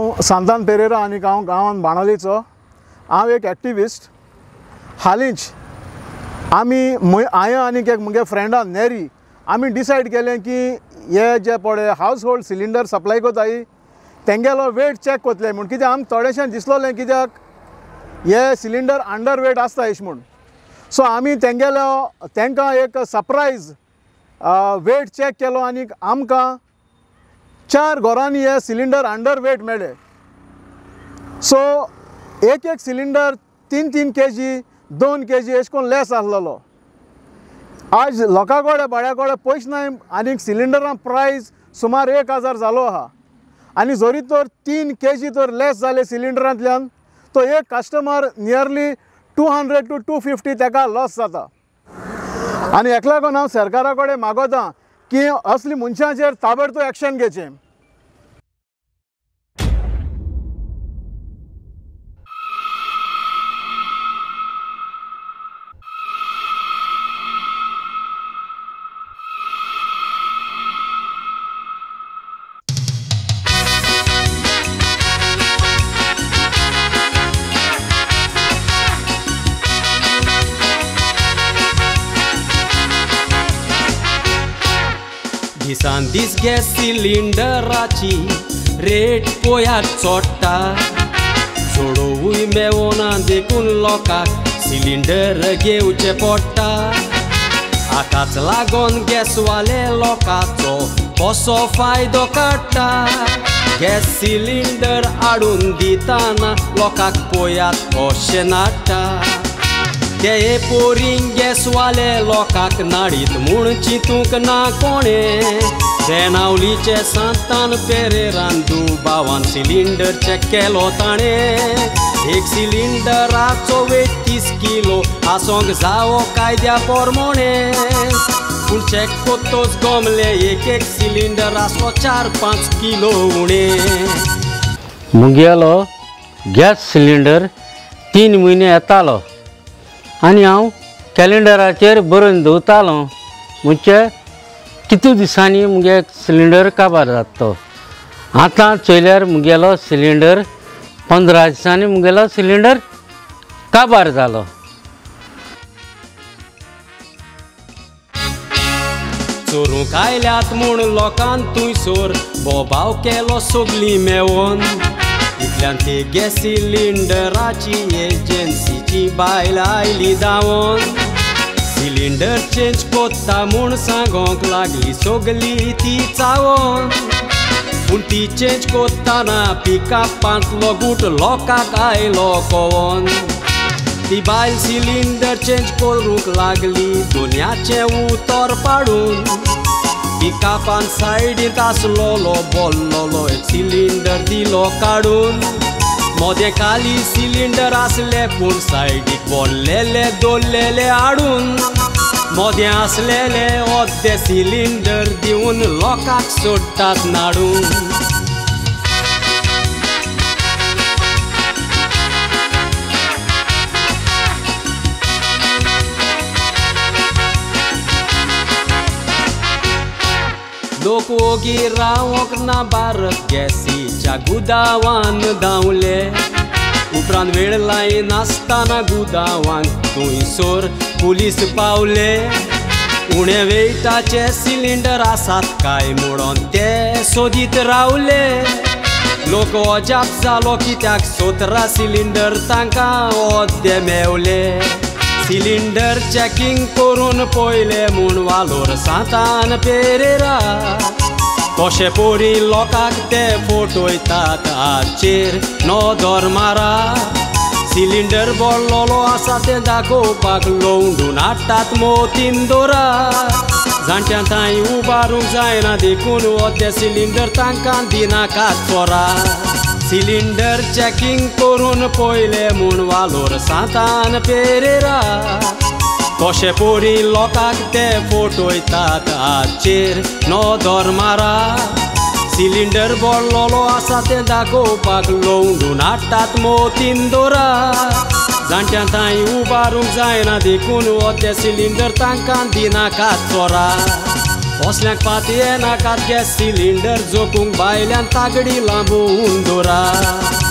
हांव सांतान पेरेरा आनी हांव गांवान बाणावलेचो. हांव एक एक्टिविस्ट. हालींच आमी हांवें आनी एक म्हगे फ्रेंडान नेरी आमी डिसायड केलें की हे जे पळय हावज होल्ड सिलिंडर सप्लाय कोताय तेंगेलो वेट चॅक कोतले म्हूण. कित्याक आमकां थोडेशें दिसलोलें कित्याक हे सिलिंडर अंडर वेट आसता अशें म्हूण. सो आमी तेंगेलो तांकां एक सरप्रायज वेट चॅक केलो आनी आमकां 4 घरांनी हे सिलिंडर अंडर वेट मेळ्ळे. सो एक एक सिलिंडर 3-3 kg 2 kg अशें करून लेस आसलेलो. आज लोकां कडेन भाड्या कडेन पयशे नाय आनी सिलिंडरा प्रायस सुमार 1000 जालो आहा आनी जरी तर 3 kg तर लेस जाले सिलिंडरांतल्यान तो एक कस्टमर नियरली 200 to 250 ताका लॉस जाता. आनी हेका लागून हांव सरकारा कडेन मागोता की असली मनशांचेर ताबडतोब एक्शन घेवचें. दिसान दीस गॅस सिलिंडराची रेट पोयात चोडटा, चडोवूय मेवना देखून लोकांक सिलिंडर घेवचें पडटा. आतांच लागोन गॅसवाले लोकांचो कसो फायदो काडटा. गॅस सिलिंडर हाडून दितना लोकांक पोयात कशें नाडटा. ते पोरींग गॅसवाले लोकांक नाडीत म्हूण चिंतूंक ना कोणें. बेनावलीचे सांतान पेरेरान दुबावान सिलिंडर चॅक केलो ताणें. एक सिलिंडराचो वेट 30 किलो आसोंक जावो कायद्या पोरमोणें. पूण चॅक कोत्तोच गोमले एक एक सिलिंडर आसलो 4-5 किलो उणें. मुगेलो गॅस सिलिंडर 3 म्हयने येतालो आनी हांव कॅलेंडराचेर बरोवन दवरतालो म्हणजे कितू दिसांनी मुगे सिलिंडर काबार जाता तो. आतां चोयल्यार मुगेलो सिलिंडर 15 दिसांनी मुगेलो सिलिंडर काबार जालो. चोरूंक आयल्यात म्हूण लोकान थंयसर बोबाव केलो सगलीं मेवोन. इतल्यान ती गॅस सिलिंडराची एजन्सीची बायल आयली धांवोन. सिलिंडर चेंज कोत्ता म्हूण सांगोंक लागली सगली ती चावोन. पूण ती चेंज कोत्ताना पिकअपांतलो गूट लोकांक आयलो कोवोन. ती बायल सिलिंडर चेंज करूंक लागली दुनियाचें उतर पाडून. पिकअपान सायडींत आसलोलो बोल्लोलो एक सिलिंडर दिलो काडून. मोदें खाली सिलिंडर आसले पूण सायडीक बोल्लेले दोल्लेले हाडून. मोदें आसलेले ओद्दे सिलिंडर दिवन लोकांक सोडटात नाडून. लोक ओगी रावोंक ना भारत गॅसीच्या गुदावान धांवले. उपरांत वेळ लायनासतना गुदावांक थंयसर पुलीस पावले. उणे वेटाचे सिलिंडर आसात काय म्हणून ते सोदीत रावले. लोक अजाप जालो कित्याक 17 सिलिंडर तांकां ओद्दे मेवले. सिलिंडर चॅकिंग करून पयले म्हूण वालोर सांतान पेरेरा. कशे पोरी लोकांक ते फोटोयतात हाचेर नदर मारा. सिलिंडर बोल्लोलो आसा तें दाखोवपाक लोंडून हाडटात मोतीन दोरा. जाणट्यां थंय उबारूंक जायना देखून ते सिलिंडर तांकां दिनाकात चोरा. सिलिंडर चॅकिंग करून पयले म्हूण वालोर सांतान पेरेरा. कशे पोरी लोकांक ते फोटोयतात हाचेर नदर मारा. सिलिंडर बोल्लोलो आसा तें दाखोवपाक लोंडून हाडटात मोतीन दोरा. जाणट्यां थंय उबारूंक जायना देखून ते सिलिंडर तांकां दिनाकात चोरा. असल्यांक पातये नाकात गॅस सिलिंडर जोकूंक भायल्यान तागडी लांबोवन दवरात.